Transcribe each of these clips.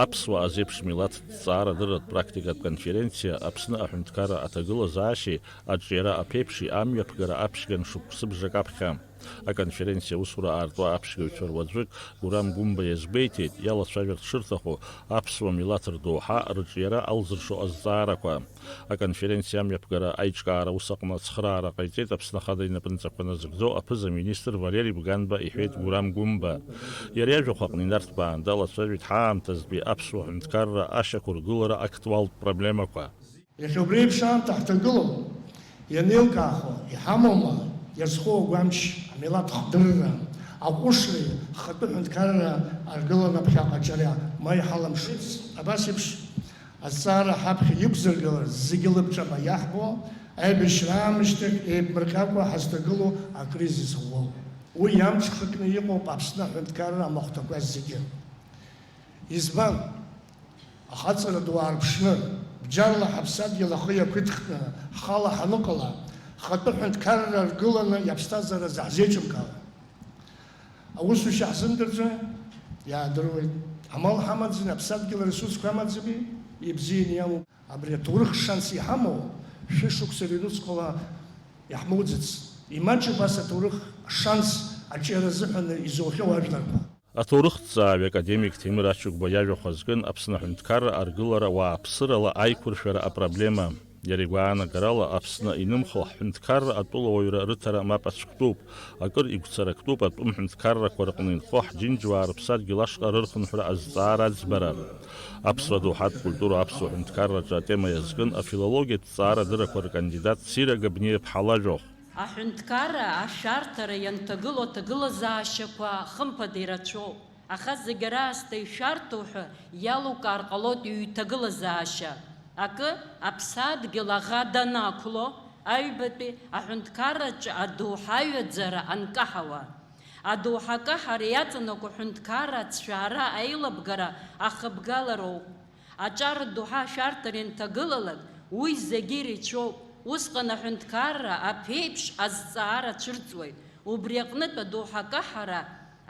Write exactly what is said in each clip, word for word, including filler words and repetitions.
Аԥсуаа зеиԥш милаҭтә ҭҵаарадырратә практикатә конференциа Аԥсны аҳәынҭқарра аҭагылазаашьеи аҿиара аԥеиԥши амҩаԥгара аԥшьган шықәсыбжак аԥхьа. Аконференциа аусура аартуа аԥшьгаҩцәа руаӡәык Гурам Гәымба иазгәеиҭеит, иалацәажәарц шырҭаху аԥсуа милаҭ рдоуҳа рыҿиара алзыршо азҵаарақәа. Аконференциа амҩаԥгара аиҿкаара ус аҟны ацхыраара ҟаиҵеит Аԥсны Ахада инапынҵақәа назыгӡо аԥыза-министр Валери Бганба, иҳәеит Гурам Гәымба. Иара иажәахә аҟны инарҭбаан далацәажәеит ҳаамҭазтәи аԥсуа ҳәынҭқарра ашьақәыргылара актуалтә проблемақәа. Иахьа убри еиԥш аамҭа ҳҭагылоуп, ианеилкаахо, иҳамоума иазхоу агәамч, амилаҭ хдырра, аҟәышреи ҳхатәы ҳәынҭқарра аргыланы аԥхьаҟа аҿиара ма иҳалымшоз? Абас еиԥш азҵаара ҳаԥхьа иқәзыргылар зегьы лабҿаба иаҳбо, аибашьра аамышьҭахь еиԥмырҟьакәа ҳазҭагылоу акризис ӷәӷәоуп. Уи иамҽхакны иҟоуп Аԥсны аҳәынҭқарра амахәҭақәа зегьы. Избан? Ахаҵара ду аарԥшны, бџьарла ҳаԥсадгьыл ахы иақәиҭхны ҳхала ҳаныҟала, ҳхатәы ҳәынҭқарра аргыланы иаԥсҭазаара заҳзеиҿымкаауа. Аусушьа ҳзымдырӡои? Иаадыруеит. Амал ҳамаӡами, аԥсадгьыл аресурсқәа амаӡами? Ибзианы иамоуп. Абри аҭоурых шанс иҳамоу шәышықәса рыҩнуҵҟала иаҳмоуӡац. Имаҷуп ас аҭоурых шанс аҿиара азыҳәан изоухьоу ажәларқәа. Аҭоурыхҭҵааҩ академик Ҭемыр Ачыгәба иажәахә азкын Аԥсны аҳәынҭқарра аргылара уааԥсырала аиқәыршәара апроблема. Иара игәаанагарала, Аԥсны инымхо ҳҳәынҭқарра атәылауаҩра рыҭара мап ацәктәуп, акыр игәцарактәуп атәым ҳәынҭқаррақәа рҟны инхо ҳџьынџьуаа рыԥсадгьыл ашҟа рырхынҳәра азҵаара аӡбара. Аԥсуа доуҳатә культура аԥсуа ҳәынҭқарраҿы атема иазкын афилологиатә ҭҵаарадыррақәа ркандидат Сира Габниаԥҳа лажәахә. Аҳәынҭқарра ашәарҭара ианҭагылоу аҭагылазаашьақәа хымԥада ирацәоуп, аха зегь раасҭа ишәарҭоу ҳәа иалукаар ҟалоит ҩ-ҭагылазаашьа. Акы, аԥсадгьыл аӷа данақәло, аҩбатәи аҳәынҭқарраҿы адоуҳа аҩаӡара анкаҳауа. Адоуҳа акаҳара иаҵанакуа аҳәынҭқарра ацәаара аилабгара ахыбгалароуп. Аҿар доуҳа ашәарҭара ианҭагылалак, уи зегьы ирацәоуп. Усҟан аҳәынҭқарра аԥеиԥш азҵаара цәырҵуеит. Убри аҟнытә адоуҳа акаҳара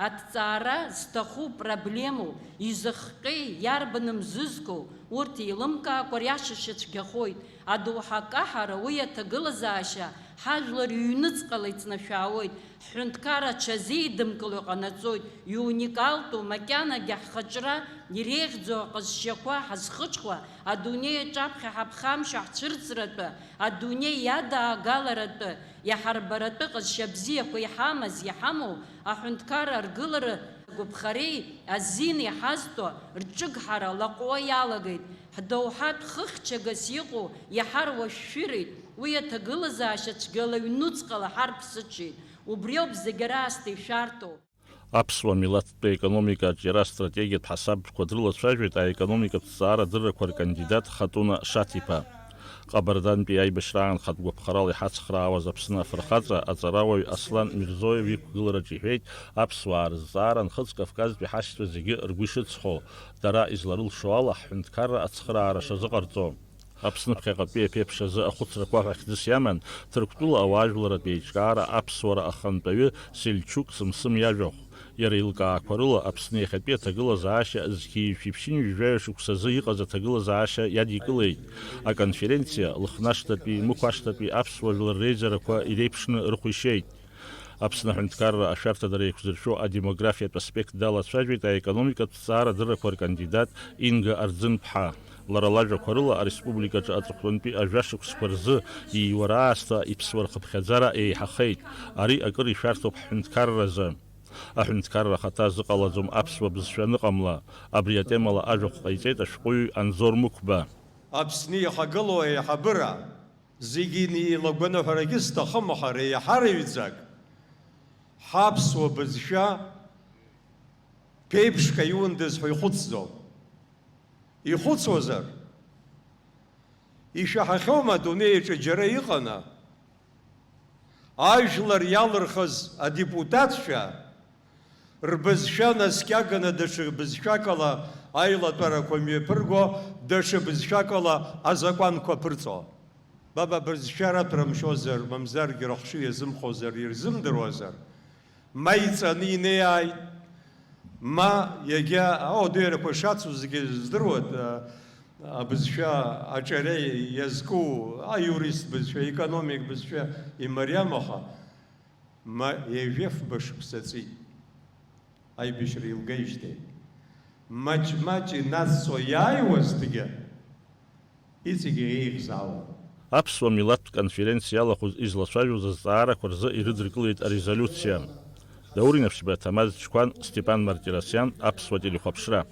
аҭҵаара зҭаху проблемоу, изыхҟьеи, иарбану мзызгоу, урҭ еилымкаакәа риашашьа цәгьахоит. Адоуҳа акаҳара уи аҭагылазаашьа ҳажәлар иҩныҵҟала иҵнашәаауеит. Ҳҳәынҭқарра аҽазеидымкыло иҟанаҵоит, иуникалтәу, макьанагьы ҳхаҿра иреиӷьӡоу аҟазшьақәа ҳазхыҽхәа, адунеи аҿаԥхьа ҳаԥхамшьа ҳцәырҵратәы, адунеи иадаагаларатәы, иаҳарбаратәы ҟазшьа бзиақәа иҳамаз, иҳамоу, аҳәынҭқарра аргылара гәаԥхареи азин иҳазҭо рҿыгҳара лаҟәуа иалагеит. Ҳдоуҳатә хыхьчагас иҟоу иаҳар уашәшәырит, уи аҭагылазаашьа цәгьала ҩнуҵҟала ҳарԥсыҽит. Убриоуп зегь раасҭа ишәарҭоу. Аԥсуа милаҭтәи аекономика аҿиара астратегиатә ҳасабтәқәа дрылацәажәеит аекономикатә ҭҵаарадыррақәа ркандидат Хатуна Шаҭиԥа. Ҟабардантәи аибашьраан хатә гәаԥхарала иҳацхраауаз Аԥсны афырхаҵа аҵарауаҩ Аслан Мирзоев иқәгылараҿы иҳәеит, аԥсуаа рызҵаара Нхыҵ Кавказтәи ҳашьцәа зегьы ргәы ишыҵхо, дара изларылшо ала ҳҳәынҭқарра ацхыраара шазыҟарҵо. Аԥсны ԥхьаҟатәи аԥеиԥш азы ахәыцрақәа ҳәа хьӡыс иаман Ҭырқәтәыла ауаажәларратә еиҿкаара аԥсуара ахантәаҩы Сельчук Сымсым иажәахә. Иара илкаақәа рыла Аԥсны иахьатәи аҭагылазаашьа зқьи жәшәи ԥшьынҩажәи жәаҩа шықәсазы иҟаз аҭагылазаашьа иадикылеит. Аконференциа Лыхнашҭатәи, Мықә ашҭатәи аԥсуа жәлар реизарақәа иреиԥшны рыхә ишеит. Аԥсны аҳәынҭқарра ашәарҭадара еиқәзыршәо адемографиатә аспект далацәажәеит аекономикатә ҭҵаарадыррақәа ркандидат Инга Арӡынԥҳа. Лара лажәақәа рыла, ареспубликаҿы аҵыхәтәантәи ажәа шықәсқәа рзы ииуара аасҭа иԥсуа рхыԥхьаӡара еиҳахеит. Ари акыр ишәарҭоуп ҳҳәынҭқарразы. Аҳәынҭқарра ахаҭа зыҟалаӡом аԥсуа бызшәа аныҟамла. Абри атемала ажәахә ҟаиҵеит ашәҟәыҩҩы Анзор Мықәба. Аԥсны иахагылоу аиҳабыра зегьы инеилагәаны ҳәарагьы сҭахым, аха реиҳараҩӡак ҳаԥсуа бызшәа ԥеиԥшк аиундаз ҳәа ихәыцӡом. Ихәыцуазар, ишәаҳахьоума адунеи аҿы џьара иҟаны, ажәлар иалырхыз адепутатцәа рбызшәа наскьаганы даҽа бызшәакала аилатәарақәа мҩаԥырго, даҽа бызшәакала азакәанқәа ԥырҵо? Ба ба бызшәа раҭәра мшәозар, мамзаргьы рыхшыҩ иазымхозар, ирзымдыруазар, ма иҵаны инеиааит, Ма иагьа ауадаҩрақәа шацу зегьы здыруа, а, абызшәа аҿиара иазку аиурист бызшәа, аекономик бызшәа имариам, аха ма ҩажәи фба шықәса ҵит аибашьра илгеижьҭеи. Маҷ-маҷ инацҵо иааиуазҭгьы иҵегьы еиӷьзаауан. Аԥсуа милаҭтә конференциа иалахәыз излацәажәоз азҵаарақәа рзы ирыдыркылеит арезолиуциа. Даур Инаԥшьба, Ҭамаз Чқәан, Степан Мартиросиан, Аԥсуа телехәаԥшра.